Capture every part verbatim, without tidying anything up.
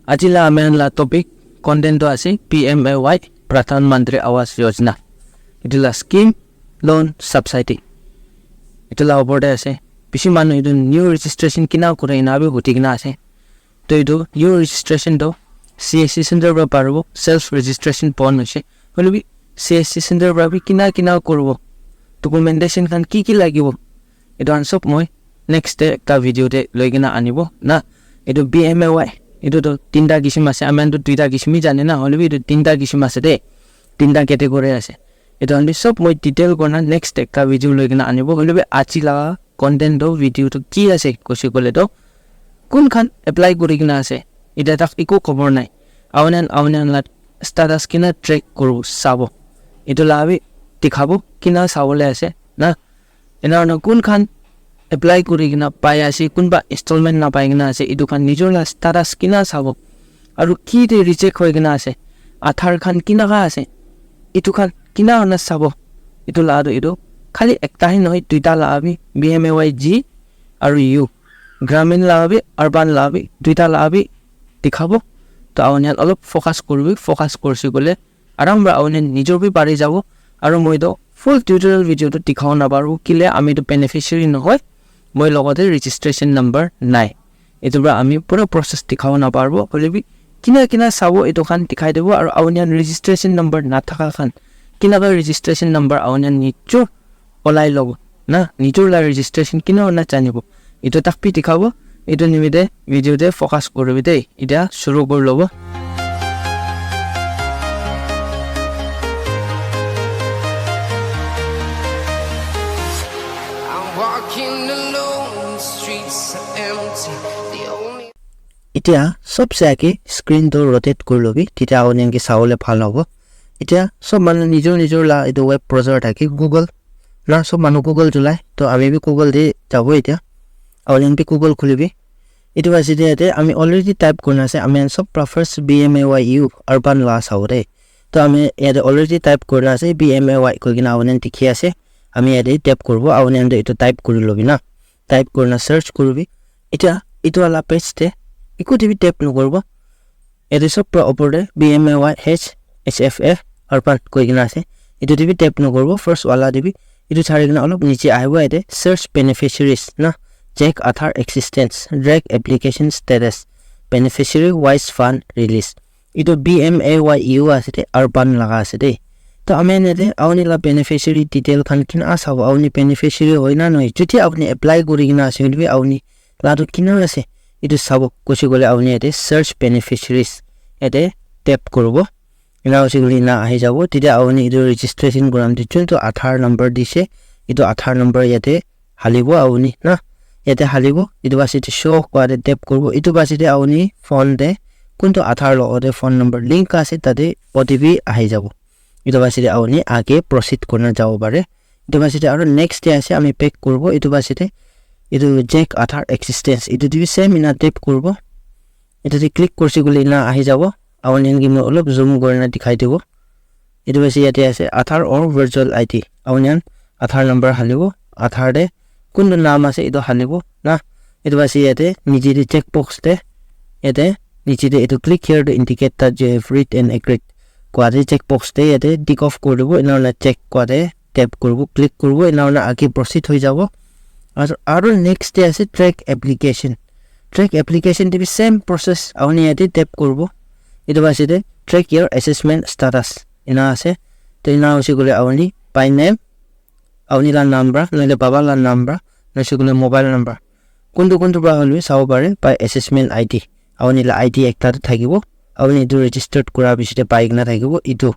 Aji la amen la topic content to ase P M A Y, Pradhan Mantri Awas Yojana. Itu la scheme loan subsidy. Itu la opor te ase. Bishi manu itu new registration kina kore ina bi huti kina ase. To itu new registration to C S C center para paribo, self registration pon hoise. Hoile bi C S C center para bi kina kina koribo, documentation khan ki ki lagibo, itu khan sob moi next te ekta video te loi kena anibo na. Itu P M A Y, itu to tinta kisim ase, aman to duita kisim hi jane na, hoile bi itu tinta kisim ase de, tinta category ase. Itu khan bi sob moi detail kori na next te ekta video loi kena anibo. Hoile bi aji la content to video to ki ase koise koile to, kun khan apply kori kena ase, ita tak eko khobor nai. Aunian aunian la status kina track kuru sabo. Itu la bi dikhabo kina sabole ase na. Ena na kun khan apply kori kena pai ase, kunba installment na pai kena ase, itu khan nijor la status kina sabo. Aru ki te reject hoi kena ase, Aadhaar khan kina ka ase, itu khan kina na sabo. Itu la to itu khali ekta hi nohoi, duita la bi, P M A Y G aru U, Gramin la bi, Urban la bi, duita la bi dikhabo. To aunian olop focus koribi, focus korsi koile aram para aunian nijor bi pari jabo. Aru moi to full tutorial video to dikhabo na paribo, kile ami to beneficiary nohoi, moi logote registration number nai. Itu para ami pura process dikhabo na paribo, hoile bi kina kina sabo itu khan dikhai dibo. Aru aunian registration number na thaka khan kina ka registration number aunian nijor olai lobo na, nijor la registration kina na janibo. Itu tak bi dikhabo. Itu nimite video te focus koribi de. Ita shuru kori lobo. I'm walking alone, the streets are empty. The only Itya sobse age screen to rotate kuri lobi, titya auniyan ke sabole bhal hobo. Itya sob manu nijor nijor la etu web browser thake, Google na, sob manu Google cholai, to ami bi Google te jabo itya. Auniyan bi Google khulibi. Etu ase de yate ami already type kurina ase, ami khan sob pra first B M A Y U urban la sabo de. To ami yate already type kurina ase, B M A Y koi kena auniyan dikhi ase. Ami yate type kuribo, auniyan to etu type kuri lobi na. Type kurina search kuribi. Itya etu wala page te eku te bi type nokuribo. Yate sob pra opor te B M A Y H H F A urban koi kena ase. Etu te bi type nokuribo, first wala te bi. Etu chari kena olop niche ahibo, yate search beneficiaries na, check Aadhaar existence, track application status, beneficiary wise fund release. Etu B M A Y U ase de, urban laga ase de. To ami yate auni la beneficiary detail khan kina sabo, auni beneficiary hoi na nohoi. Jodi auni apply kuri kena ase hoile bi auni la to kina ase, etu sabo. Kuchi kole auni yate search beneficiaries yate tap kuribo. Ena hoise koile ena ahi jabo. Tete auni etu registration kuram te juntu Aadhaar number dise, etu Aadhaar number yate halibo auni na. Yate halibo, etu base te show kua te tap kuribo. Etu base te auni phone te kuntu Aadhaar logo te phone number link ase, tate O T P ahi jabo. Etu base te auni age proceed kurina jabo pare. Etu base te aro next te ase, ami back kuribo. Etu base te etu check Aadhaar existence, etu te bi same ena tap kuribo. Etu te click kurse koile ena ahi jabo. Auni khan ke moi olop zoom kurina dikhai dibo. Etu ase, yate ase Aadhaar or virtual I D. Auni khan Aadhaar number halibo, Aadhaar te kuntu naam ase etu halibo na. Etu ase yate niche te check box te, yate niche te etu click here to indicate that you have read and agreed kua te check box te yate tick off kuri dibo, ena hoina check kua te tap kuribo, click kuribo, ena hoina age proceed hoi jabo. Aru, aru next te ase track application. Track application te bi same process, auni yate tap kuribo. Etu base te track your assessment status ena ase. To ena hoise koile auni by name, auni la naam pra, nohole baba la naam pra, nohole koile mobile number, kuntu kuntu pra hoile bi sabo pare by assessment I D. Auni la I D ekta tu thakibo, auni etu registered kura piche te pai kena thakibo etu.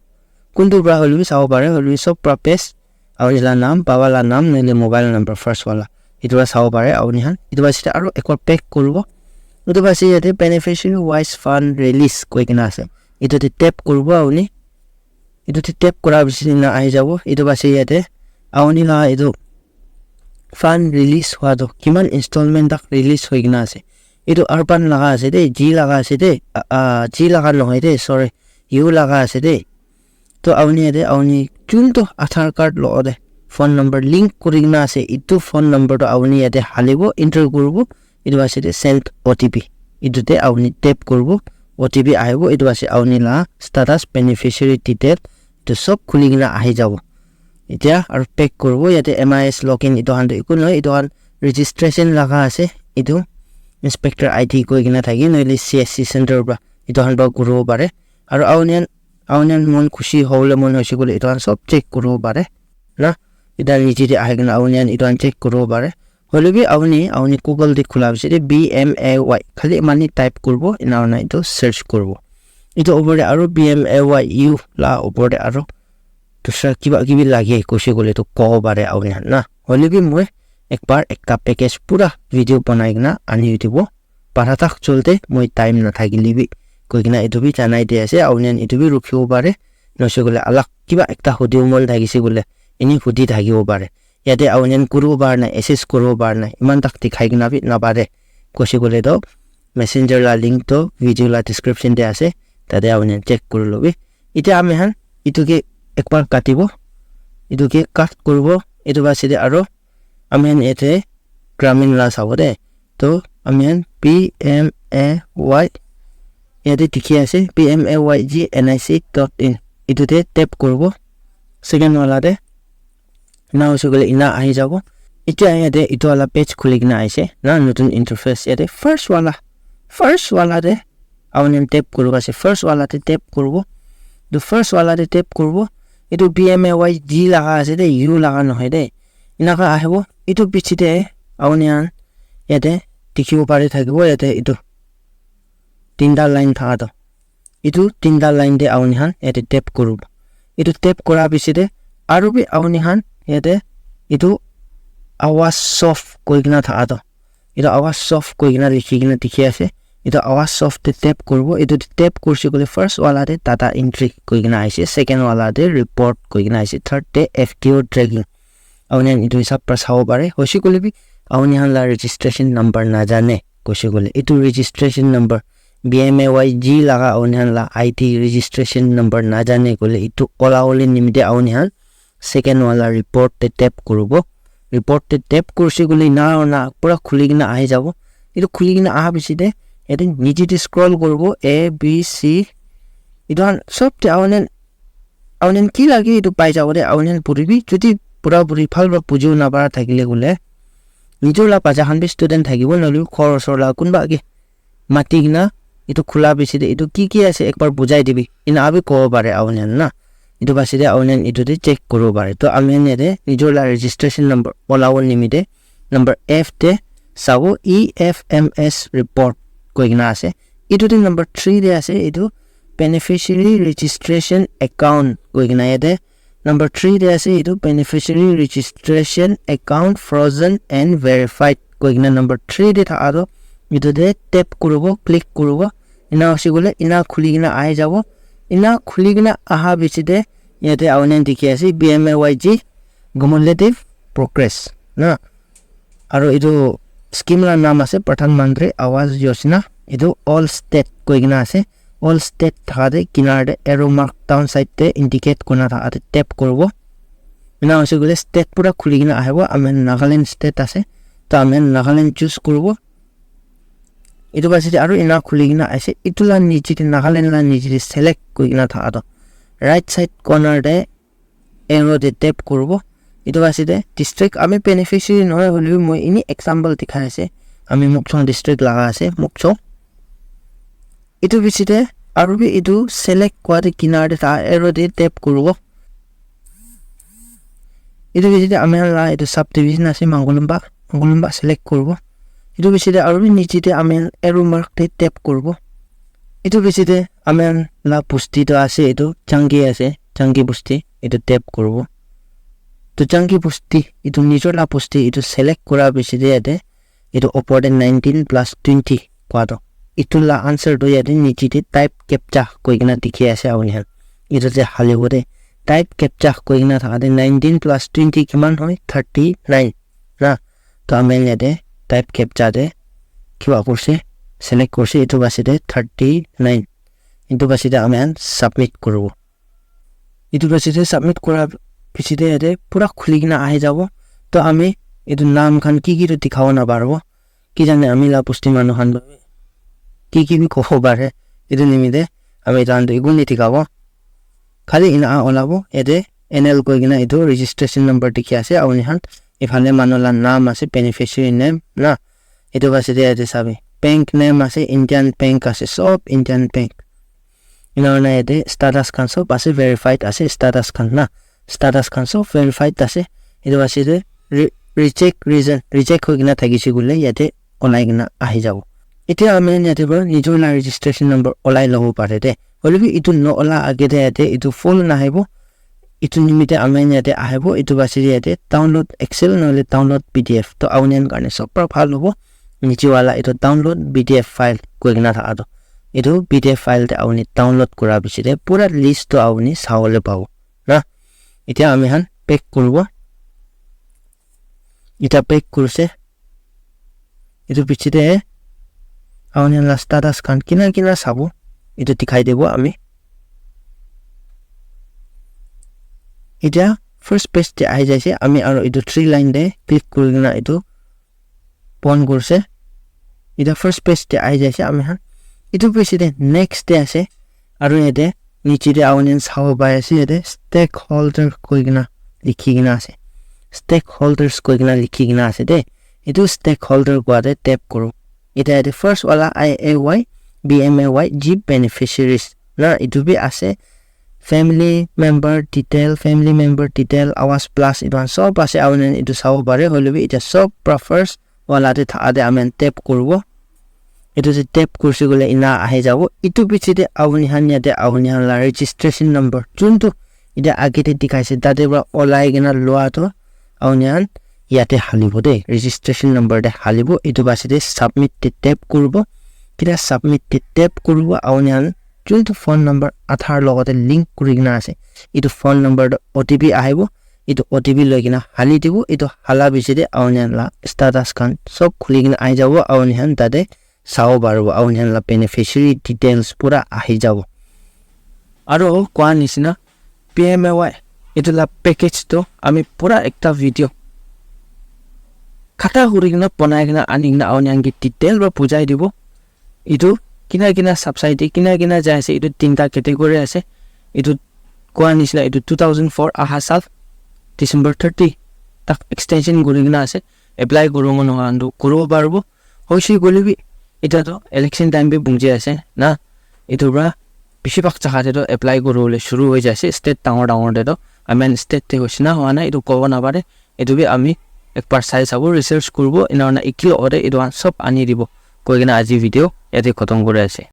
Kuntu pra hoile bi sabo pare, hoile bi sob pra best auni la naam, baba la naam, nohole mobile number first wala. Etu pra sabo pare auni khan. Etu base te aro ekor back kuribo. Etu base yate beneficiary wise fund release koi kena ase. Etu te tap kuribo auni. Etu te tap kura piche te ena ahi jabo. Etu base yate auni la etu fund release hua tu kiman installment tak release hoi kena ase. Etu urban laga ase de, G laga ase de, ah, ah, G laga nohoi de, sorry, U laga ase de. To auni yate auni juntu Aadhaar card logo te phone number link kuri kena ase, etu phone number to auni yate halibo, enter kuribo, etu ase de send O T P. Etu te auni tap kuribo, O T P ahibo, etu ase auni la status, beneficiary detail, etu sob khuli kena ahi jabo. Etia aru back kuribo, yate M I S login etu khan tu eku nohoi, etu khan registration laga ase, etu inspector I D koi kena thake, nohole C S C center pra etu khan pra kuribo pare. Aru auni khan, auni khan mon khushi hobole mon hoise koile etu khan sob check kuribo pare na, etu khan niche te ahi kena auni khan etu khan check kuribo pare. Hoile bi auni, auni Google te khula piche te B M A Y khali mani type kuribo, ena hoina etu search kuribo. Etu opor te aru B M A Y U la opor te aru dusra kiba kibi lage koise koile tu kobo pare auni khan na. Hoile bi moi ekbar ekta package pura video banai kena ani dibo. Para tak cholte moi time nathakile bi koi kena etu bi janai di ase, auni khan etu bi rukhibo pare. Nohoise koile alag kiba ekta hudibo mon thakise koile eni hudi thakibo pare. Yate auni khan kuribo pare na, access kuribo pare na, iman tak dikhai kena bi napare. Koise koile toh messenger la link toh video la description te ase, tate auni khan check kuri lobi. Etia ami khan etu ke ekbar katibo, etu ke cut kuribo, etu pa side aro ami khan yate Grameen la sabo de. To ami khan P M A Y yate dikhi ase, P M A Y G N I C dot in. Etu te tap kuribo. Second wala te ena hoise koile ena ahi jabo. Etia yate etu wala page khuli kena ahi ase na, notun interface yate first wala, first wala te auni khan tap kuribo ase, first wala te tap kuribo. Etu first wala te tap kuribo. Etu P M A Y G laga ase de, U laga nohoi de. Enaka ahibo. Etu piche te auni khan yate dikhibo pari thakibo, yate etu tinta line thaka toh. Etu tinta line te auni khan yate tap kuribo. Etu tap kura piche te aru bi auni khan yate etu Awaz Soft koi kena thaka toh. Etu Awaz Soft koi kena likhi kena dikhi ase. Etu Awaz Soft te tap kuribo. Etu te tap kurise koile first wala te data entry koi kena aise, second wala te report koi kena aise, third te F T O tracking. Auni khan etu hisab para sabo pare. Hoise koile bi auni khan la registration number najane koise koile, etu registration number B M A Y G laga auni khan la I D registration number najane koile, etu ola ole nimite auni khan second wala report te tap kuribo. Report te tap kurise koile ena hoina pura khuli kena ahi jabo. Etu khuli kena aha piche te yate niche te scroll kuribo, A, B, C. Etu khan sob te auni khan, auni khan ki lage etu pai jabo de, auni khan puri bi. Jodi pura puri bhal para buji na para thakile koile, nijor la bacha khan bi student thakibo, nohole bi ghor osor la kunba ke mati kena etu khula piche te etu ki ki ase ekbar bujai dibi, ena abi kobo pare auni khan na. Etu piche te auni khan etu te check kuribo pare. To ami khan yate nijor la registration number olabo nimite number F te sabo, E F M S report koi kena ase. Etu te number three te ase, etu beneficiary registration account koi kena yate number three te ase, etu beneficiary registration account frozen and verified koi kena number three te thaka toh, etu te tap kuribo, click kuribo. Ena hoise koile ena khuli kena ahi jabo. Ena khuli kena aha piche te yate auni khan dikhi ase B M A Y G cumulative progress na. Aru etu scheme la naam ase Pradhan Mantri Awas Yojana. Etu all state koi kena ase. All state thaka te kinar te arrow mark down side te indicate kurina thaka te tap kuribo. Ena hoise koile state pura khuli kena ahibo. Ami khan Nagaland state ase. To ami khan Nagaland choose kuribo. Etu piche te aru ena khuli kena ase. Etu la niche te Nagaland la niche te select koi kena thaka toh right side corner te arrow te tap kuribo. Etu piche te district, ami beneficiary nohoi hoile bi moi eni example dikhai ase. Ami Mokokchung district laga ase, Mokokchung. Etu piche te aru bi etu select kura te kinar te thaka arrow te tap kuribo. Etu piche te ami khan la etu subdivision ase Mangulumba, Mangulumba select kuribo. Etu piche te aru bi niche te ami khan arrow mark te tap kuribo. Etu piche te ami khan la bosti toh ase, etu Changi ase, Changi bosti, etu tap kuribo. To Changi bosti, etu nijor la bosti, etu select kura piche te yate etu opor te nineteen plus twenty kua toh, etu la answer toh yate niche te type captcha koi kena dikhi ase auni khan. Etu te halibo de type captcha koi kena thaka te nineteen plus twenty kiman hoi? Thirty nine na. To ami khan yate type captcha te kiba kurse, select kurse, etu piche te thirty nine. Etu piche te ami khan submit kuribo. Etu piche te submit kura piche te yate pura khuli kena ahi jabo. To ami etu naam khan ki ki toh dikhabo naparibo. Ki jane ami la bosti manu khan toh ki ki bi kobo pare. Etu nimite ami etu khan tu eku ni dikha bo. Khali ena olabo yate N L koi kena etu registration number dikhi ase. Apuni khan ephale manu la naam ase, beneficiary name na. Etu base te yate sabi. Bank name ase, Indian Bank ase, sob Indian Bank. Ena hoina yate status khan sob ase, verified ase, status khan na. Status khan sob verified ase. Etu base te re-, reject reason, reject hoi kena thakise koile yate olai kena ahi jabo. Etia ami khan yate para nijor la registration number olai lobo pare de. Hoile bi etu no ola age te yate etu full nahibo. Etu nimite ami khan yate ahibo, etu base te yate download Excel nohole download P D F. To apuni khan karne sob para bhal hobo. Niche wala etu download P D F file koi kena thaka to. Etu P D F file te apuni download kura piche te pura list to apuni sabole pabo. Na? Etia ami khan back kuribo. Etia back kurise. Etu piche te apuni khan la status khan kina kina sabo. Etu dikhai dibo ami. Etia first page te ahi jaise. Ami aru etu three line te click kuri kena etu pon kurise. Etia first page te ahi jaise ami khan. Etu piche te next te ase. Aru yate niche te apuni khan sabo pai ase yate stakeholder koi kena likhi kena ase. Stakeholders koi kena likhi kena ase de. Etu stakeholder kua te tap kuru. Etia yate first wala I A Y, B M A Y, G beneficiaries. Na etu bi ase. Family member detail, family member detail, Awas Plus, etu khan sob ase. Apuni khan etu sabo pare, hoile bi etia sob para first wala te thaka te ami khan tap kuribo. Etu te tap kurise koile ena ahi jabo. Etu piche te apuni khan yate apuni khan la registration number, juntu etia age te dikhaise, tate para olai kena lua to apuni khan yate halibo de, registration number te halibo. Etu base te submit te tap kuribo. Kila submit te tap kuribo, apuni khan juntu phone number Aadhaar logote link kuri kena ase, etu phone number te O T P ahibo. Etu O T P loi kena hali dibo. Etu hala piche te apuni khan la status khan sob khuli kena ahi jabo. Apuni khan tate sabo paribo, apuni khan la beneficiary details pura ahi jabo. Aru koa nishina P M A Y etu la package to ami pura ekta video khata kuri kena banai kena ani kena apuni khan ke detail para bujai dibo. Etu kina kina subsidy, kina kina jai ase, etu tinta category ase. Etu koa nishina etu two thousand four aha sal December thirty tak extension kuri kena ase. Apply kuru manu khan tu kuribo paribo. Hoise koile bi etia to election time bi punchi ase na. Etu para bishi bhag jaga te to apply kuribole shuru hoi jaise. State dangor dangor te to, ami khan state te hoise na howa nai, etu kobo napare. Etu bi ami ekbar sai sabo, research kuribo, ena hoina ekilogote etu khan sob ani dibo koi kena aji video yate khotom kuri ase.